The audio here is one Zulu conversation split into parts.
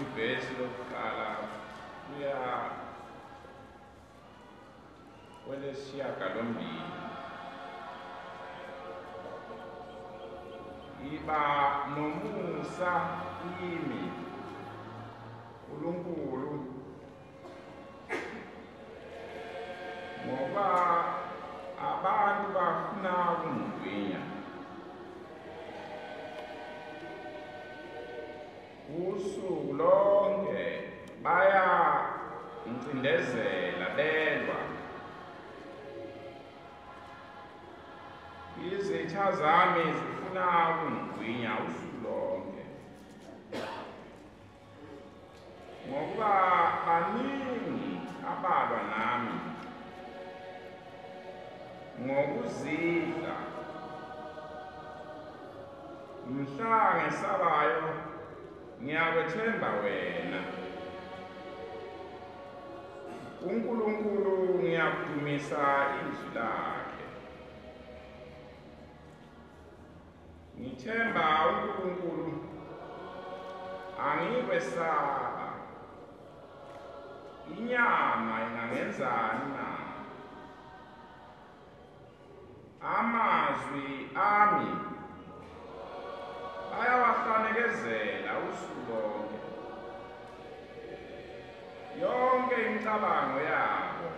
Ivesi lokuqala kuya kwelesishiyagalombili. Iba nomusa kimi, Nkulunkulu, ngoba abantu bafuna ukungigwinya. Usuku lonke bayangicindezela belwa. Izitha zami zifuna ukungigwinya usuku lonke, ngokuba baningi abalwa nami ngokuzidla. Mhla ngesabayo ngiyakwethemba wena. uNkulunkulu ngiyakudumisa izwi lakhe. Ngithemba uNkulunkulu, angikwesaba. Inyama ingangenzani na? Amazwi ami ayawahlanekezela usuku lonke. Yonke imicabango yabo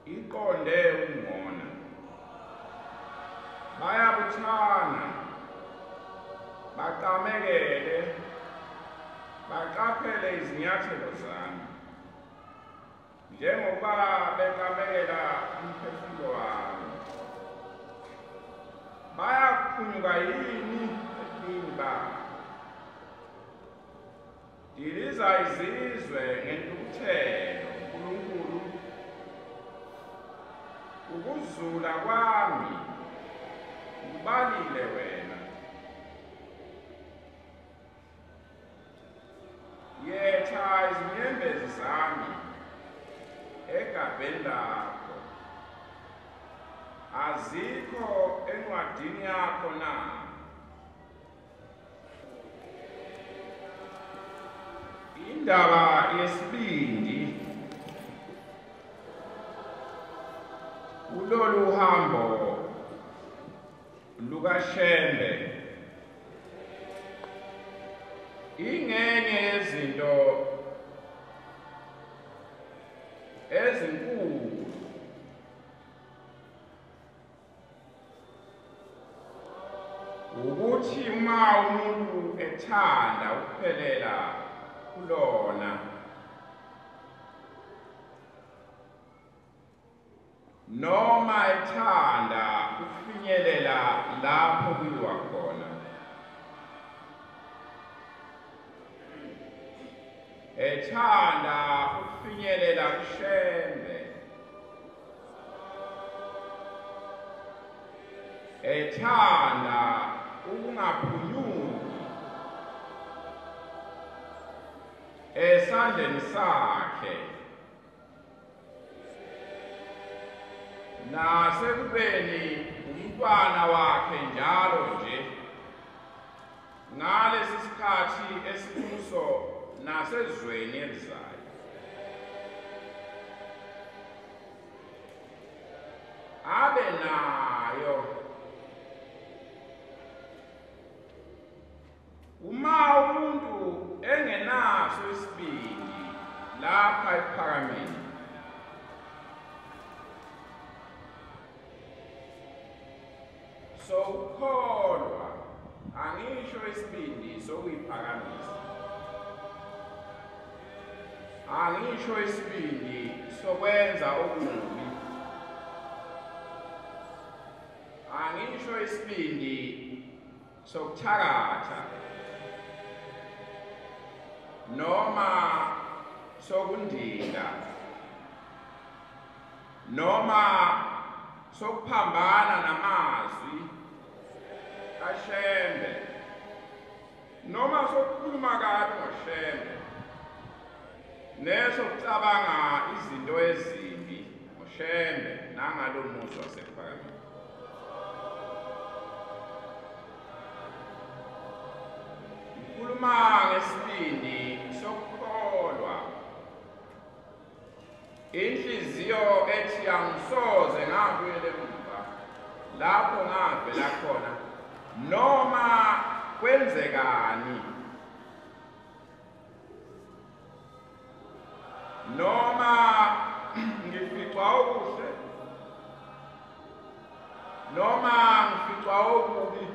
iqonde ukungona. Bayabuthana, baqamekele, baqaphele izinyathelo zami, njengoba beqamekela umphefumulo wami. Bayaphunyuka yini ebubini babo? Diliza izizwe ngentukuthelo, Nkulunkulu. Ukuzula kwami ukubalile wena. Yetha izinyembezi zami egabheni lakho. Azikho encwadini yakho na? Indaba yesibindi kulolu hambo lukaShembe ingenye yezinto ezinkulu ukuthi uma umuntu ethanda ukuphelela kulona noma ethanda ukufinyelela lapho kuyiwa khona, ethanda ukufinyelela kuShembe, ethanda ukungaphunyuki esandleni sakhe nasekubeni umntwana wakhe njalo nje ngalesi sikhathi esikuso nasezweni elizayo. Abe nayo uma umuntu engenaso isibindi lapha ekuphakameni, sokukholwa, angisho isibindi sokuyiphakamisa, angisho isibindi sokwenza okubi, angisho isibindi sokuthakatha noma sokundinda noma sokuphambana namazwi kaShembe noma sokukhuluma kabi ngoShembe nesokucabanga izinto ezimbi ngoShembe nangalo muzi waseKuphakameni. Ngikhuluma ngesibindi Inhliziyo ethi angisoze ngabuyela emuva lapho ngavela khona noma kwenzekani, noma ngificwa okuhle noma ngificwa okubi,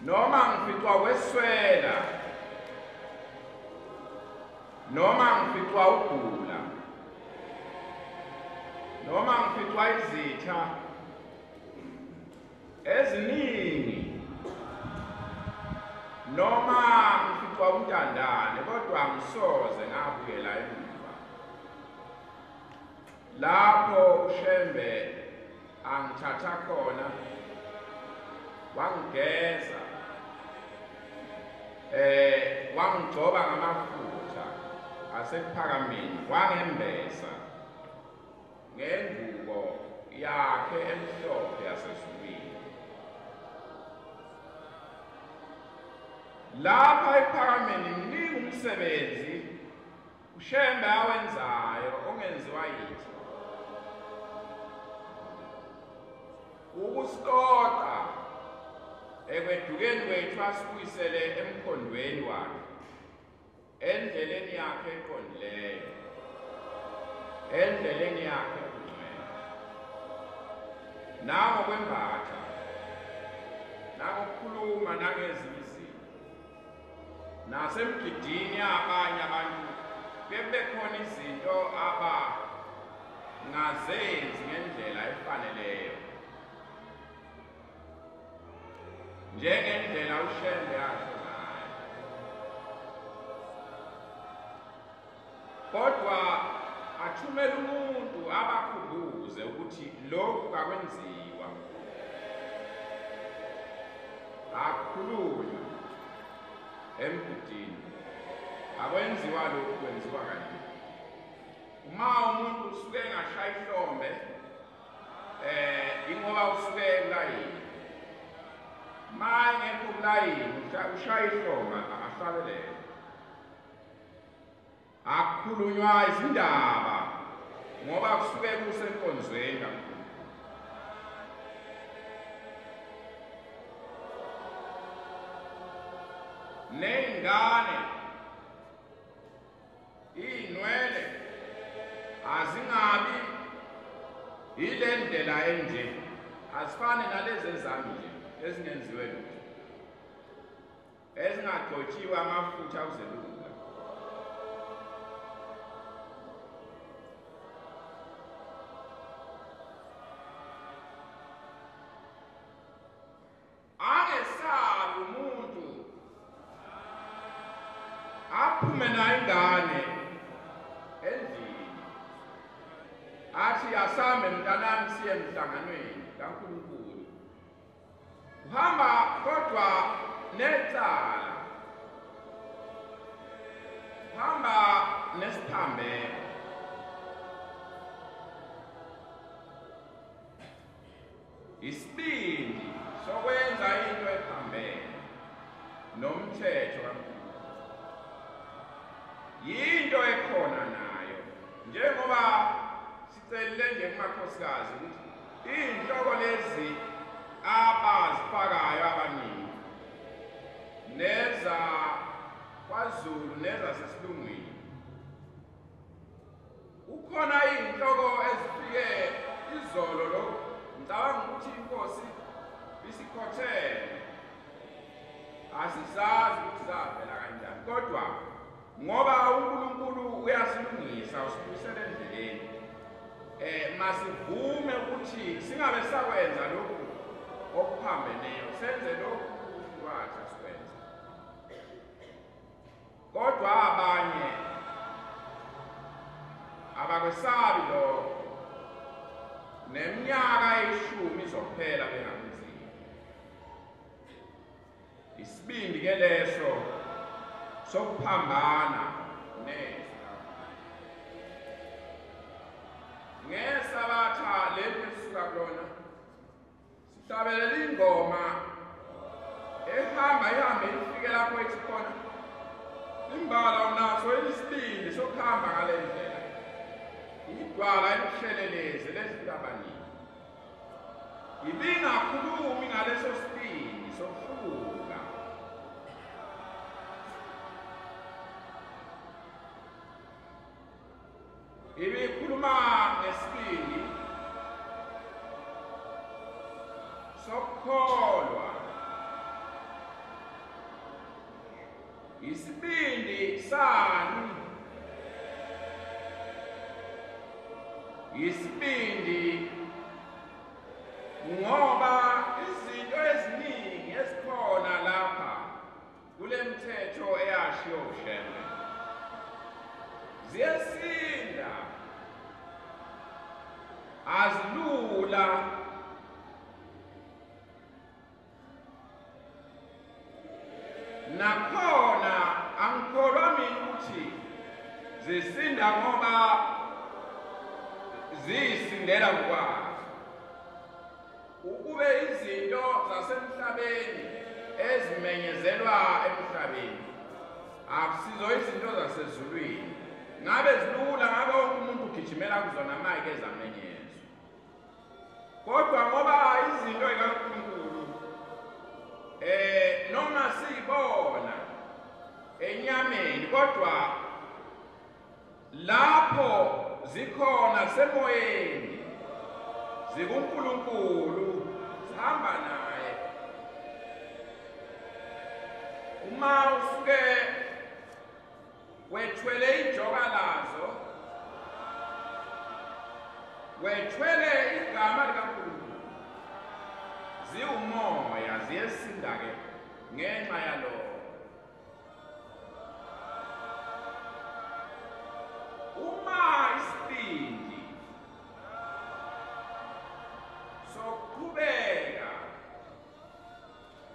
noma ngificwa kweswela, noma ngificwa ugula, noma ngificwa izitha eziningi, noma ngificwa untandane, kodwa angisoze ngabuyela emuva lapho uShembe angithatha khona wangigeza, wangigcoba ngamafutha asekuphakameni, wangembesa ngengubo yakhe emhlophe yasezulwini. Lapha ekuphakameni mningi umsebenzi uShembe awenzayo ongenziwa yithi, ukusiqoqa ekwedukeni kwethu asibuyisele emkhondweni wakhe, endleleni yakhe eqondileyo, endleleni yakhe engcwele, nangokwembatha, nangokukhuluma, nangezinye izinto. Nasemgidini abanye abantu bebekhona izinto abangazenzi ngendlela efaneleyo, njengendlela uShembe asho ngayo. Kodwa athumele umuntu abakhumbuze ukuthi lokhu kakwenziwa, akukhulunywa emgidini, akwenziwa lokhu, kwenziwa kanje. Uma umuntu usuke engashaya ihlombe, ingoba usuke ekulayini. Ma engekho kulayini ushaya ihlombe ahlabelele. Akukhulunywa izindaba ngoba kusuke kusenkonzweni kakhulu. Ney'ngane iy'nwele azingabi yile ndlela enje, azifane nalezi ezami nje ezingenziwe lutho, ezingagcotshiwe amafutha akuzelula. Angesabi umuntu aphume nayo ingane endlini athi asambe mntanami siye emhlanganweni kaNkulunkulu. Uhamba kodwa necala, uhamba nesiphambeko. Isibindi sokwenza into ephambene nomthetho kaNkulunkulu yinto ekhona nayo, njengoba sicelile nje kumakhosikazi ukuthi iy'nhloko lezi abazifakayo abaningi neza kwaZulu nezasesilungwini, kukhona iy'nhloko ezifike izolo lo. Ngicabanga ukuthi inkosi isikhothele, asizazi ukuthi zavela kanjani, kodwa ngoba uNkulunkulu uyasilungisa usibuyisela endleleni, masivume ukuthi singabe sakwenza lokhu okuphambeneyo, senze lokhu uNkulunkulu asikwenze. Kodwa abanye abakwesabi lokho, neminyaka eyishumi izophela bengakwenzile. Isibindi ke leso sokuphambana nezwi. NgeSabatha leli esisuka kulona sihlabelela ingoma ehamba ihambe ifike lapho ethi khona Imbala unaso isibindi sokuhamba ngale ndlela. Idwala elihlelelezi lezitabanini. Ibingakhulumi ngaleso sibindi sokuhluka. Ibikhuluma ngesibindi sokukholwa. Isibindi sani? Isibindi ngoba izinto eziningi esikhona lapha kule mthetho eyashiwo uShembe ziyasinda, azilula. Nakhona angikholwa mina ukuthi zisinda ngoba ziyisindela ngokwazo. Ukube izinto zasemhlabeni ezimenyezelwa emhlabeni akusizo izinto zasezulwini, ngabe zilula, ngabe wonke umuntu ugijimela kuzona mayike ezamenyezwa. Kodwa ngoba izinto zikaNkulunkulu noma siyibona enyameni, kodwa lapho zikhona semoyeni, zikuNkulunkulu, zihamba naye. Uma usuke wethwele ijoka lazo, wethwele igama likaNkulunkulu, ziwumoya, ziyesinda-ke ngenxa yalokho. Uma isibindi sokuqhubeka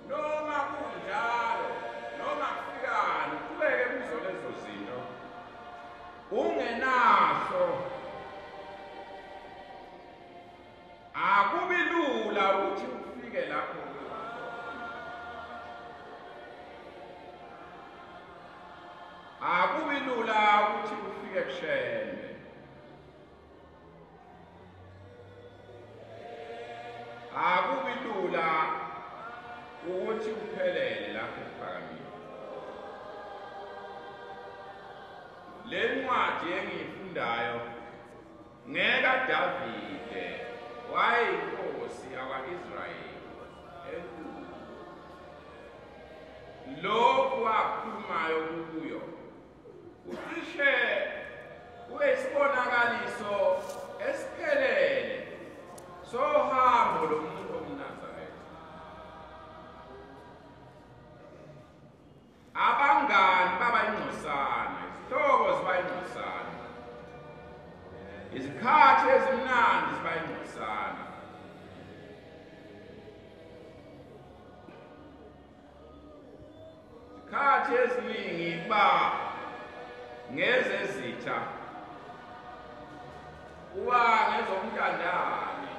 noma kunjalo, noma kufikani, uqhubeke kuzo lezo zinto ungenaso, akubi lula ukuthi ufike lapho. Akubi lula ukuthi ufike kuShembe. Akubi lula ukuthi uphelele lapho ephakamile. Le ncwadi engiyifundayo ngekaDavide, wayeyinkosi yakwa-Israyeli enkulu. Lokhu akhulumayo kuyo ucishe kuyisibonakaliso esiphelele sohambo lomuntu omNazaretha. Abangani baba ingcosana, izihlobo ziba ingcosana, izikhathi ezimnandi ziba ingcosana. Izikhathi eziningi kuba ngezezitha, kuba ngezomntandane,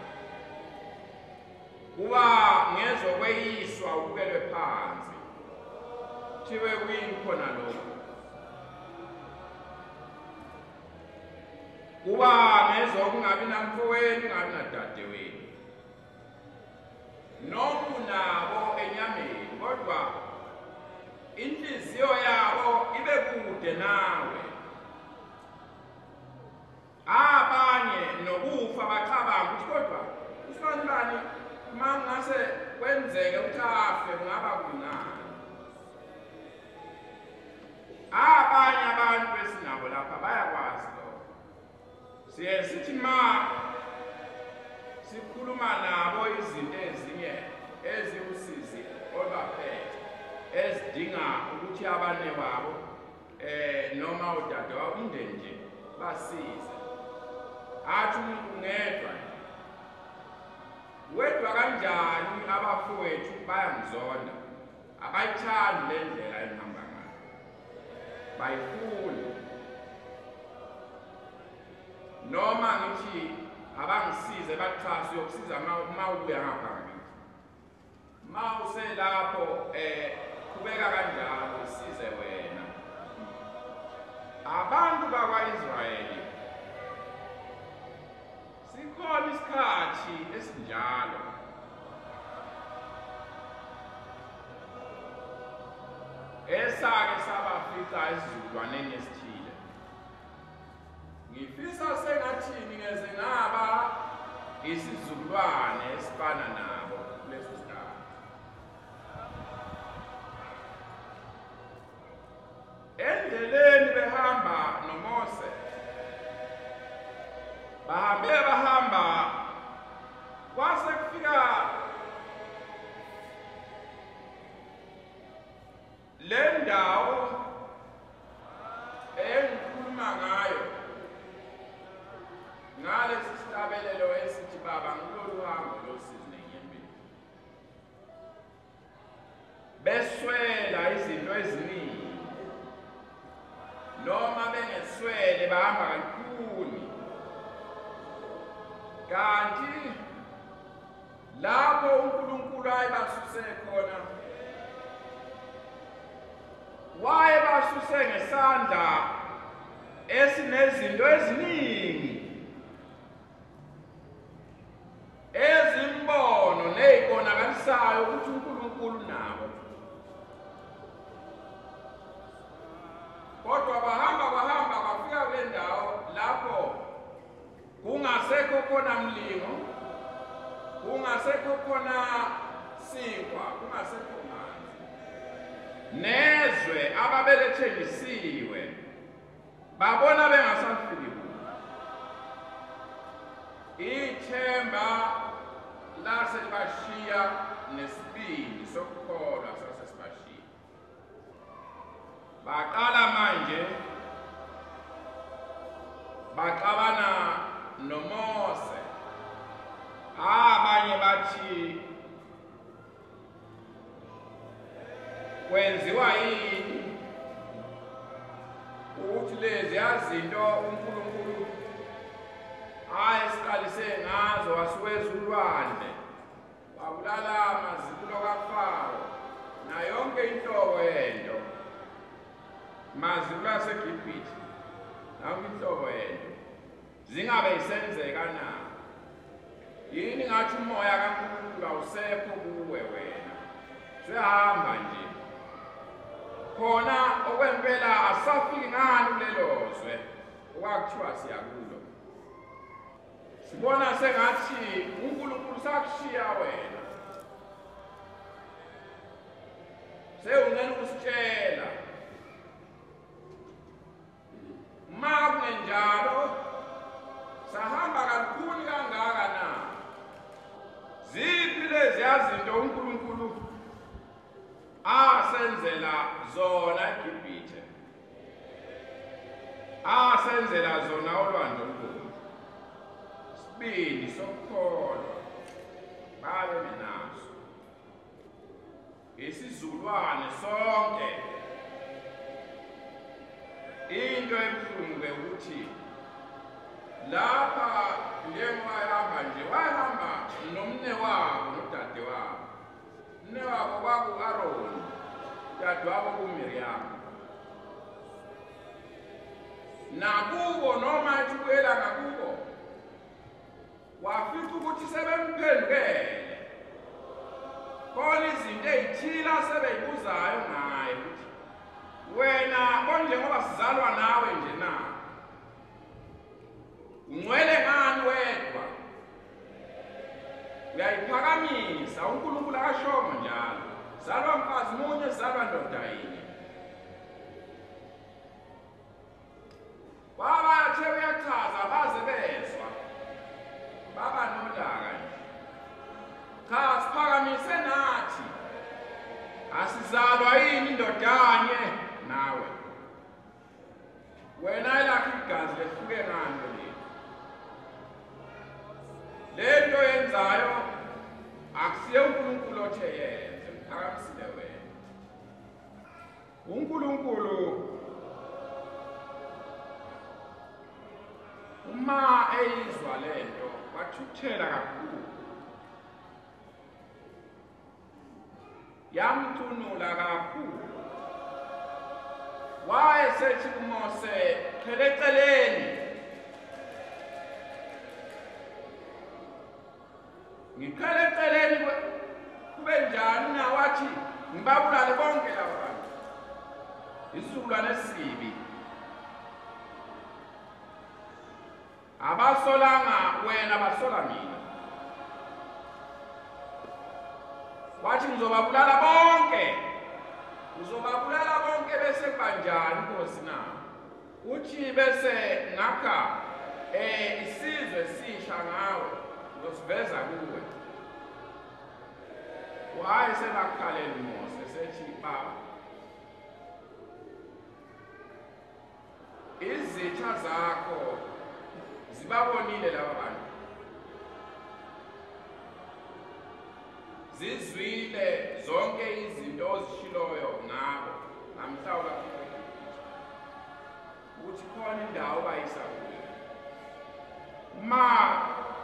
kuba ngezokweyiswa ubukelwe phansi, kuthiwe kuyini khona lokhu. Kuba ngezokungabi namfowenu, ungabi nadadewenu, noma unabo enyameni, kodwa inhliziyo yabo ibe kude nawe. Abanye nokufa bacabanga ukuthi kodwa usibani bani uma ngase kwenzeke ukuthi afe kungaba kunani. Abanye abantu esinabo lapha bayakwazi lokho. Siye sithi ma sikhuluma nabo izinto ezinye eziwusizi olubaphethe, ezidinga ukuthi abane babo noma udadewabo umndeni nje basize. Athi umuntu ngedwa, wedwa kanjani? Abafowethu bayangizonda, abayithandi le ndlela engihamba ngayo, bayifuni. Noma ngithi abangisize, bakuxhase, uyokusiza uma ubuya ngapha ngakithi. Ma uselapho qhubeka kanjalo, usize wena. bakwa-Israyeli sikhona isikhathi esinjalo. Esake sabafica esizukulwaneni esithile. Ngifisa sengathi ngeze ngaba isizukulwane esifana nabo kuleso sikhathi. Endleleni behamba noMose, bahambe bahamba, kwase kufika le ndawo engikhuluma ngayo ngalesi sihlabelelo esithi baba ngilolu hambo losizi nenyembezi. Beswela izinto eziningi, noma bengeswele bahamba kalukhuni, kanti lapho uNkulunkulu ayebasuse khona wayebasuse ngesandla esinezinto eziningi ezimbono nezibonakalisayo ukuthi uNkulunkulu nabo. Kodwa bahamba bahamba bafika kule ndawo lapho kungasekho khona mlingo, kungasekho khona sinkwa, kungasekho manzi. Nezwe ababelethenjisiwe babona bengasafiki kulo. Ithemba laselibashiya nesibindi sokukholwa sasesibashiya. Baqala manje baxabana noMose. Abanye bathi kwenziwa yini ukuthi lezi azinto uNkulunkulu ayesiqalise ngazo wasiweza ulwandle, wabulala amazibulo kaFaro nayo yonke inhlobo yento, mazibulo aseGibhithe yonke inhlobo yento, zingabe isenzeka na? Yini ngathi umoya kaNkulunkulu awusekho kuwe wena, sehamba nje khona okwempela asafiki ngani kulelo zwe okwakuthiwa siyakulo. Sibona sengathi uNkulunkulu sakushiya wena, sewungena ukusitshela. Ma kungenjalo sahamba kalukhuni kangaka na? Ziphi leziya zinto uNkulunkulu asenzela zona eGibhithe, asenzela zona olwandle olubomvu? Sibindi sokukholwa babe naso isizukulwane sonke. Into ebuhlungu ke ukuthi lapha njengoba ehamba nje wahamba nomne wabo nodade wabo. Umne wabo kwaku-Aroni, dadewabo kuMiriam. Nakubo noma ethi ubuyela ngakubo, wafica ukuthi sebemphendukele. Khona izinto ey'thile asebeyibuzayo ngaye ukuthi wena konjengoba sizalwa nawe nje na, ungcwele ngani wedwa? Uyayiphakamisa. uNkulunkulu akashongo njalo, zalwa mfazi munye, zalwa ndoda yinye. Wabathe uyachaza baze bezwa, baba nolaka nje. Cha, siphakamise nathi, asizalwa yini indodanye nawe? Wena elakho igazi lehluke ngani lethu? Le nto yenzayo akusiye uNkulunkulu othe yenze, uphakamisile wena. uNkulunkulu uma eyizwa lento wathukuthela kakhulu, yamcunula kakhulu. Wayesethi kuMose, qhele eceleni, ngiqhele eceleni kube njani na? Wathi ngibabulale bonke laba bantu, isizukulwane esibi. Abasolanga wena, basola mina. Wathi ngizobabulala bonke, uzobabulala bonke bese kubanjani Nkosi na? Uthi bese ngakha isizwe sisha ngawe, ngizosiveza kuwe. Wayesebakhalela uMose sethi, baba, izitha zakho zibabonile laba bantu, zizwile zonke izinto ozishiloyo ngabo ngamhla ubakhipha eGibhithe, ukuthi khona indawo bayisa kuyo. Ma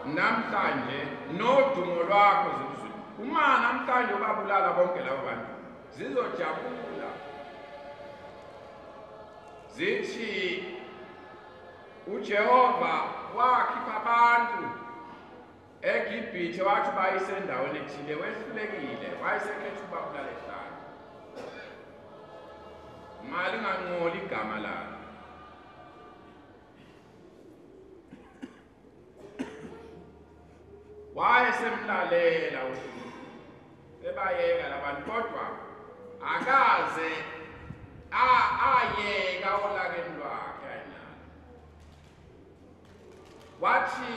namhlanje nodumo lwakho zikuzwile, uma namhlanje ubabulala bonke laba bantu, zizojabula zithi uJehova wakhipha abantu eGibhithe, wathi bayise endaweni ethile, wehlulekile, wayesekhetha ukubabulala ehlane. Malinganqoli igama lakhe. Wayesemlalela uNkulunkulu, ebayeka labantu, kodwa akaze ayeka olakeni lwakhe ayinalo. Wathi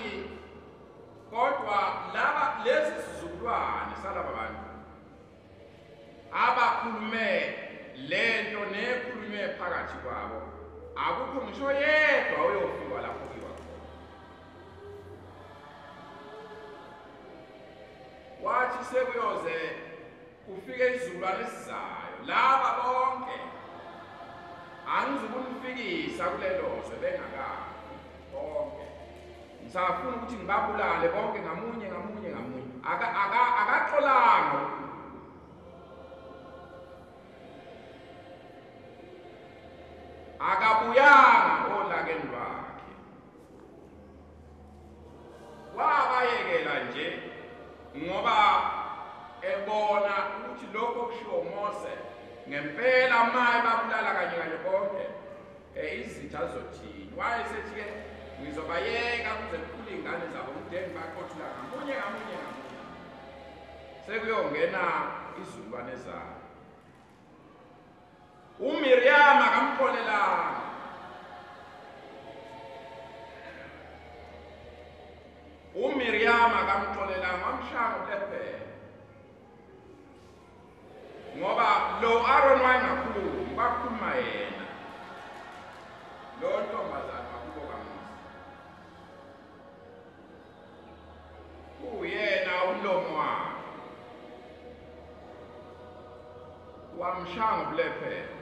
kodwa laba, lesi sizukulwane salaba bantu abakhulume lento nekhulunywe phakathi kwabo, akukho ngisho yedwa oyofika lapho kuyiwa khona. Wathi sekuyoze kufike isizukulwane esizayo, laba bonke angizukunifikisa kulelo zwe bengakafi bonke. Ngisafuna ukuthi ngibabulale bonke ngamunye ngamunye ngamunye. Akaxolanga. Akabuyanga olakeni lwakhe. Wabayekela nje ngoba ebona ukuthi lokho kushiwo uMose ngempela maye babulala kanye kanye bonke, izitha zizothini. Wayesethi-ke ngizobayeka kuze kukhule iy'ngane zabo, ngide ngibaqothula ngamunye ngamunye ngamunye, sekuyongena izizukulwane zabo. uMiriam akamxolelanga. uMiriam akamxolelanga, wamshaya ngobulephero, ngoba lo Aaron wayengakhulumi, kwakhuluma yena lo ntombazana wakubo kaMose. Uyena umlomo wakhe wamshaya ngobulephero.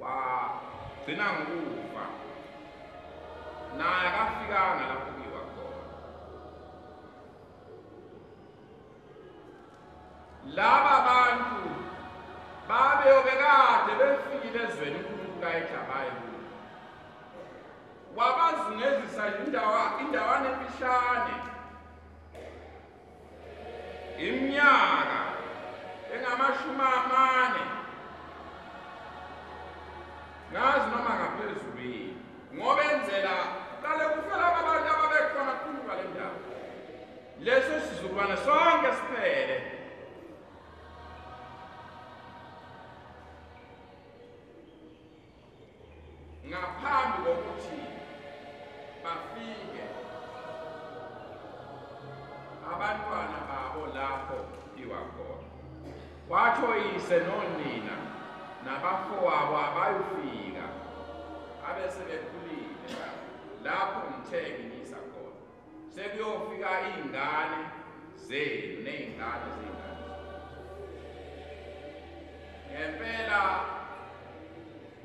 Wagcina ngokufa, naye akafikanga lapho kuyiwa khona. Laba bantu babeyobekade befikile ezweni uNkulunkulu ayethi abaye kulo. Wabazungezisa indawana emfishane, iminyaka engama-40, ngazi noma ngaphezulu yini, ngoba enzela qale kufela abantu ababekhona kakhulu kwale ndawo. Leso sizukulwane sonke siphele. Ngaphambi kokuthi bafike abantwana babo lapho iwa khona, watsho yise nonina nabafowabo abayofika abese bekhulile lapho ngithe ngiyisa khona, sekuyofika iy'ngane zenu ney'ngane zey'ngane. Ngempela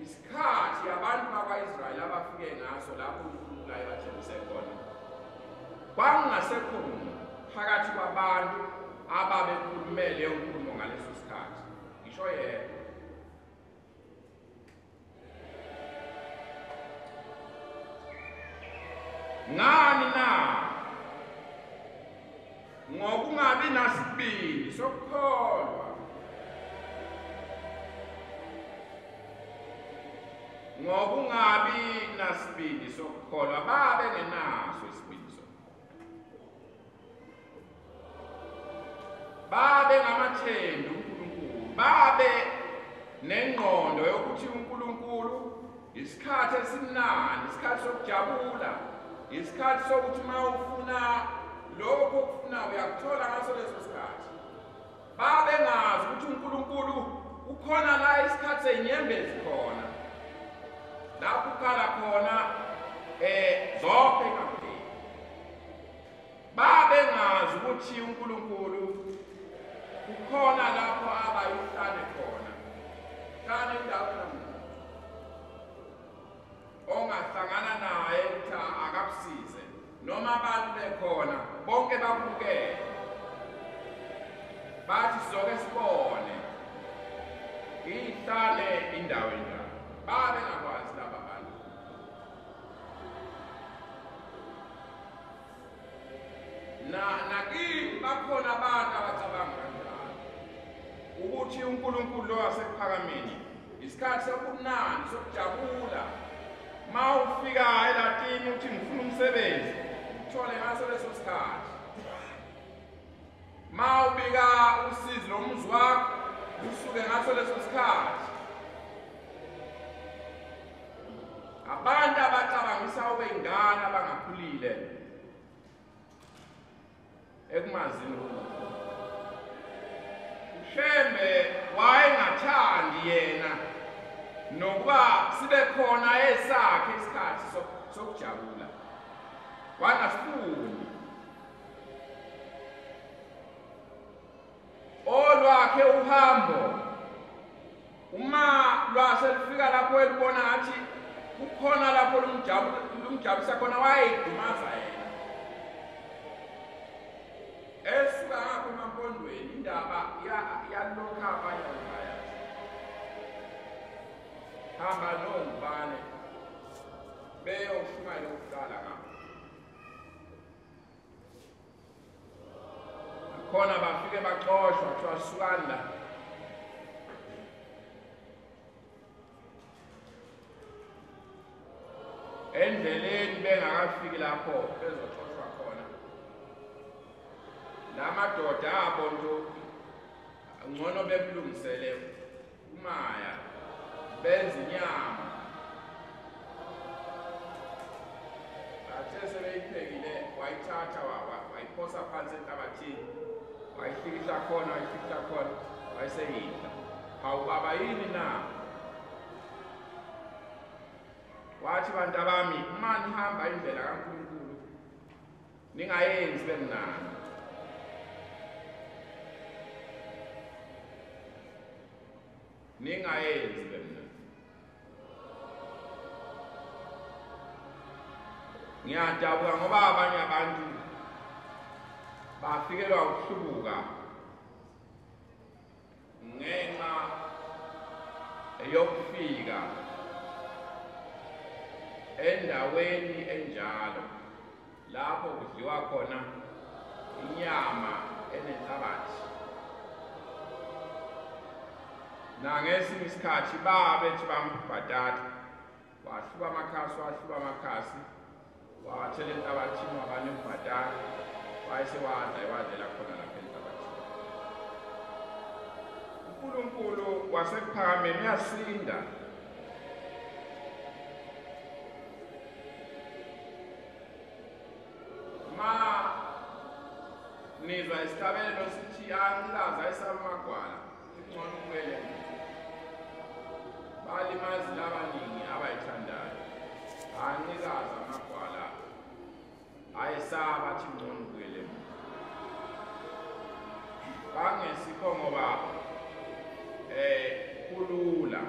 isikhathi abantu bakwa-Israyeli abafike ngaso lapho uNkulunkulu ayebathembise khona, kwakungasekho phakathi kwabantu ababekhuluma abakhulume leyo nkulumo ngaleso sikhathi, ngisho yedwa. Ngani na? Ngokungabi nasibindi sokukholwa. Ngokungabi nasibindi sokukholwa, babe ngenaso isibindi sokukholwa. Babe ngamathembi uNkulunkulu, babe nengqondo yokuthi uNkulunkulu isikhathi esimnandi, isikhathi sokujabula, isikhathi sokuthi uma ufuna lokho okufuna uyakuthola ngaso leso sikhathi. Babe ngazi ukuthi uNkulunkulu ukhona la isikhathi senyembezi khona, lapho ukhala khona zonke ngapheli. Babe ngazi ukuthi uNkulunkulu ukhona lapho abayihlane khona, hlane indawo namuntu ongahlangana naye ukuthi akakusize, noma abantu bekhona bonke bakubukele bathi soke sibone ihlale indawo enjalo. Babe ngakwazi laba bantu. Nakini bakhona abantu abacabanga kanjalo ukuthi uNkulunkulu lo wasekuphakameni isikhathi sokumnandi sokujabula. Ma ufika elatini uthi ngifuna umsebenzi, uthole ngaso leso sikhathi. Ma ubika usizi lomuzi wakho, usuke ngaso leso sikhathi. Abantu abacabangisa ubengane abangakhulile ekumazini uNkulunkulu. uShembe wayengathandi yena nokuba sibe khona esakhe isikhathi sokujabula, wangasifuni. Olwakhe uhambo uma lwase lufika lapho elibona ngathi kukhona lapho lumjabulisa khona, wayeyidumaza yena. Esuka ngapho emampondweni indaba yalokhu abanye bayazi. Hamba nongubane beyoshumayela ukuqala ngapho. Khona bafike baxoshwa kuthiwa sukani la. Endleleni bengakafiki lapho bezoxoshwa khona, la madoda abo nto ngcono bemlungisele umaya benza inyama. Bathe sebeyiphekile wayithatha wayiphosa phansi enhlabathini, wayihlikihla khona, wayihlikihla khona, wayeseyidla. Hawu baba, yini na? Wathi bantu abami, uma nihamba indlela kaNkulunkulu ningayenzi bemnandi. Ningayenzi bemnandi. Ngiyadabuka ngoba abanye abantu bafikelwa ukuhlubuka ngenxa yokufika endaweni enjalo lapho kudliwa khona inyama enenhlabathi. Nangesinye isikhathi babethi bambhatata, wahluba amakhasi, wahluba amakhasi, wawathela enhlabathini, wabanembhatata, wayesewadla ewadlela khona lapha enhlabathini. uNkulunkulu wasekuphakameni uyasinda. Ma nizwa isihlabelelo sithi angilazi ayisaba amagwala, ingcono ubuyele. Balimazi labaningi abayithandayo, anqikaza amagwala ayesaba athi ngcono ubuyele. Bangesikho ngoba kulula,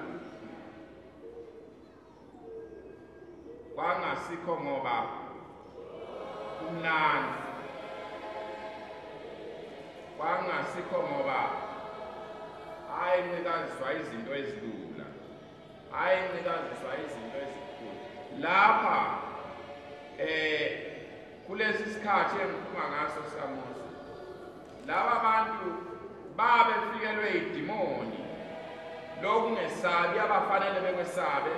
kwangasikho ngoba kumnandi, Kwangasikho ngoba ayincikaziswa izinto ezilula, ayincikaziswa izinto ezikhulu. Lapha kulesi sikhathi engikhuluma ngaso sikaMose, laba bantu babefikelwe idimoni lokungesabi abafanele bekwesabe,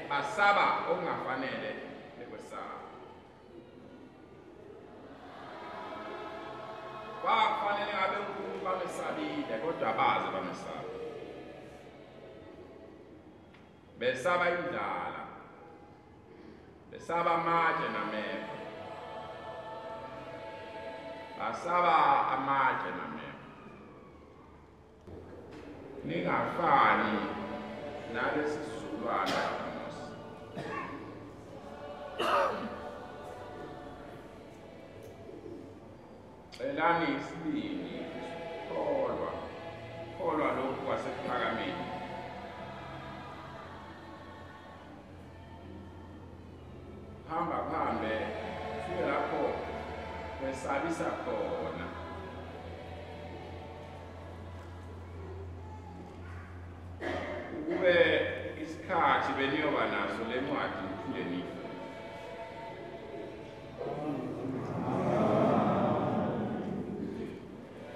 basaba okungafanele bekwesabe. Kwakufanele ngabe uNkulunkulu bamesabile, kodwa abaze bamesaba. Besaba indlala, besaba amatshe nameva, basaba amatshe nameva. Ningafani nalesi sizukulwane sikaMose. Celani isibindi, kholwa, kholwa lokhu kwasekuphakameni. Hamba kuhambe fike lapho kwesabisa khona. Ukube isikhathi beniyoba naso le ncwadi niphinde nife.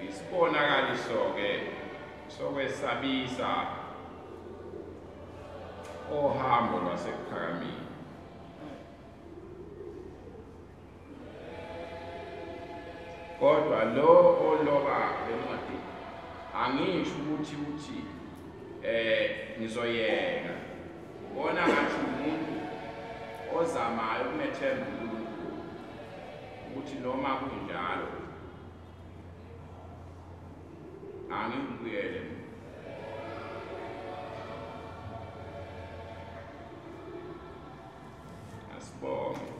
Isibonakaliso-ke sokwesabisa ohambo lwasekuphakameni. Kodwa lo oloba lencwadi angisho ukuthi uthi ngizoyeka. Ubona ngathi umuntu ozamayo ukumethemba uNkulunkulu ukuthi noma kunjalo angibuyele. Asibonge.